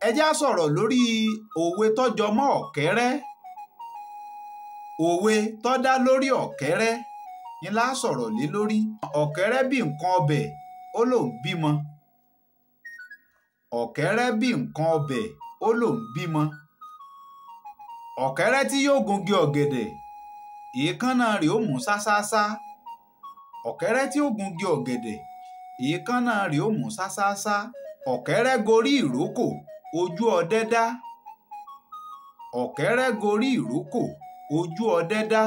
Ẹ jẹ́ á sọ̀rọ̀ lórí òwe tó jọ mọ́ ọ̀kẹ́rẹ́. Òwe tó dá lórí ọ̀kẹ́rẹ́ ni lá sọ̀rọ̀ lé lórí. Ọ̀kẹ́rẹ́ bí nǹkan ọbẹ̀ ó lòún bímọ. Ọ̀kẹ́rẹ́ bí nǹkan ọbẹ̀ ó lòún bímọ. Ọ̀kẹ́rẹ́ tí yóò gungi ọ̀gẹ̀dẹ̀, èékánná rẹ̀ ó mú sásásá. Ọ̀kẹ́rẹ́ tí ó gungi ọ̀gẹ̀dẹ̀, èékánná rẹ̀ ó mú sásásá. Ọ̀kẹ́rẹ́ gorí ìrókò, ojú ọdẹ dá. Ọ̀kẹ́rẹ́ gorí ìrókò, ojú ọdẹ dá.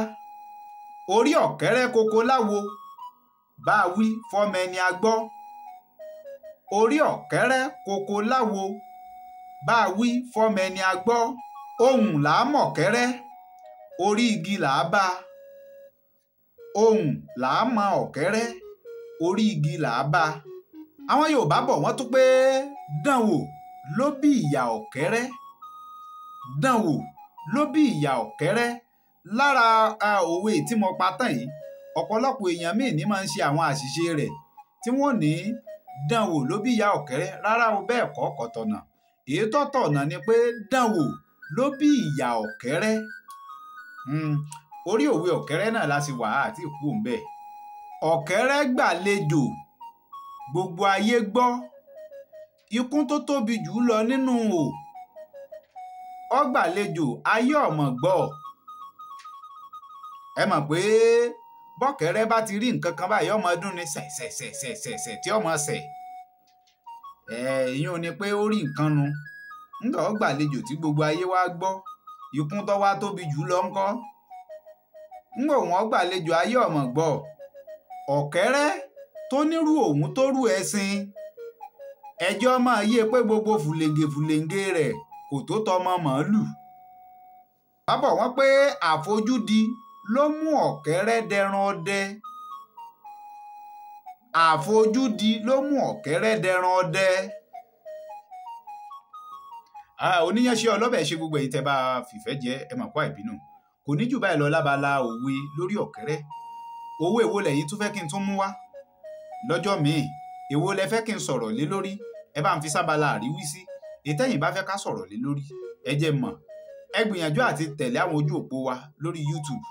Orí ọ̀kẹ́rẹ́ koko láwo, bá a wí fọ́mọ ẹni a gbọ́. Orí ọ̀kẹ́rẹ́ koko láwo, bá a wí fọ́mọ ẹni a gbọ́. Ohùn là á mọ̀kẹ́rẹ́, orí igi là á bá. Ohùn là á mọ ọ̀kẹ́rẹ́, orí igi là á bá. Àwọn Yorùbá bọ̀ wọ́n tún pé dánwò ló bí ìyá ọ̀kẹ́rẹ́. Dánwò ló bí ìyá ọ̀kẹ́rẹ́. Lára òwe tí mo pa tán yìí, ọ̀pọ̀lọpọ̀ èèyàn míì ní máa ń ṣe àwọn àṣìṣe rẹ̀ tí wọ́n ní dánwò ló bí ìyá ọ̀kẹ́rẹ́. Rárá o, bẹ́ẹ̀ kọ́, kò tọ̀nà. Èyí tó tọ̀nà ni pé dánwò ló bí ìyá ọ̀kẹ́rẹ́. Orí òwe ọ̀kẹ́rẹ́ náà la sì wà àti ìkú òǹbẹ̀. Ọ̀kẹ́rẹ́ gbàlejò, gbogbo ayé gbọ́. Ikún tó tóbi jù lọ nínú o. Ó gbàlejò, ayé ọ̀mọ̀ gbọ́. Ẹ mọ̀ pé bọ́kẹ́rẹ́ bá ti rí nǹkan kan báyìí, ọmọ ọdún ni sẹ̀sẹ̀sẹ̀sẹ̀sẹ̀ tí ọmọ sẹ̀. Ìyún ni pé ó rí nǹkan nu. Ńgbà ó gbàlejò tí gbogbo ayé wá gbọ́. Ikún tó wá tóbi jù lọ ńkọ́. Ńgbà wọ́n gbàlejò, ayé ọ̀mọ̀ gbọ́. Ọ̀kẹ́rẹ́ tó nírú òun tó rú ẹṣin. Ẹjọ́ máa yé pé gbogbo fùlẹ̀ǹgè fùlẹ̀ǹgè rẹ̀ kò tó tọmọ màálù. Bábọ̀ wọ́n pé àfojúdi ló mú ọ̀kẹ́rẹ́ dẹran ọdẹ. Àfojúdi ló mú ọ̀kẹ́rẹ́ dẹran ọdẹ. Oníyanṣẹ́ ọlọ́bẹ̀ ṣe gbogbo èyí tẹ́ bá fìfẹ́ jẹ, ẹ mà kó àìbínú. Kò ní jù báyìí lọ lábala òwe lórí ọ̀kẹ́rẹ́. Òwe èwo lẹ̀yin tún fẹ́ kí n tún mú wá lọ́jọ́ míì? Èwo lẹ fẹ́ kí n sọ̀rọ̀ lé lórí? Ẹ bá ń fi sábala àríwísí. Ètẹ́yìn bá fẹ́ ká sọ̀rọ̀ lé lórí, ẹ jẹ́ mọ̀. Ẹ gbìyànjú àti tẹ̀lé àwọn ojú òpó wa lórí YouTube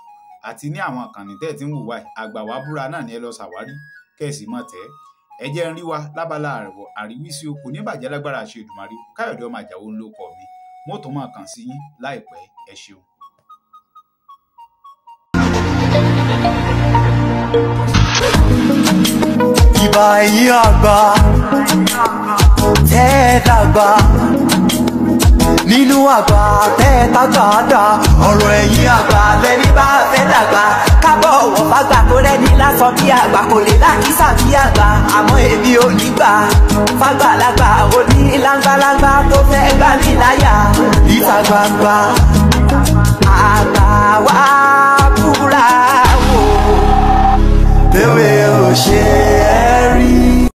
àti ní àwọn ìkànnì tẹ́ ẹ̀ tí ń wò wá yìí. Àgbà Wá Búra náà ni ẹ lọ ṣàwárí kẹ́ ẹ sì mọ̀ tẹ́. Ẹ jẹ́ ń rí wa lábala àríwísí o. Kò ní bàjẹ́ lágbára àṣẹ Èdùmàrè. Káyọ̀dé ọmọ Àjàó ń ló kọ mi. Mo tún máa kàn sí yín láìpẹ́. Ẹ ṣeun. Ìbà ẹ̀yin àgbà tẹ́ ẹ dàgbà nínú àgbà tẹ́ ẹ tágbà dà, ọ̀rọ̀ ẹ̀yin àgbà lẹ́ni bá fẹ́ dàgbà kábọ̀ wọ̀ fàgbà tó rẹ́ni lásán bí àgbà kò lè lákìsà bí àgbà, àmọ́ èmi ò ní gbà fàgbàlagbà òní láńgbàláńgbà tó fẹ́ gbà mí láyà ìta gbangba àgbà.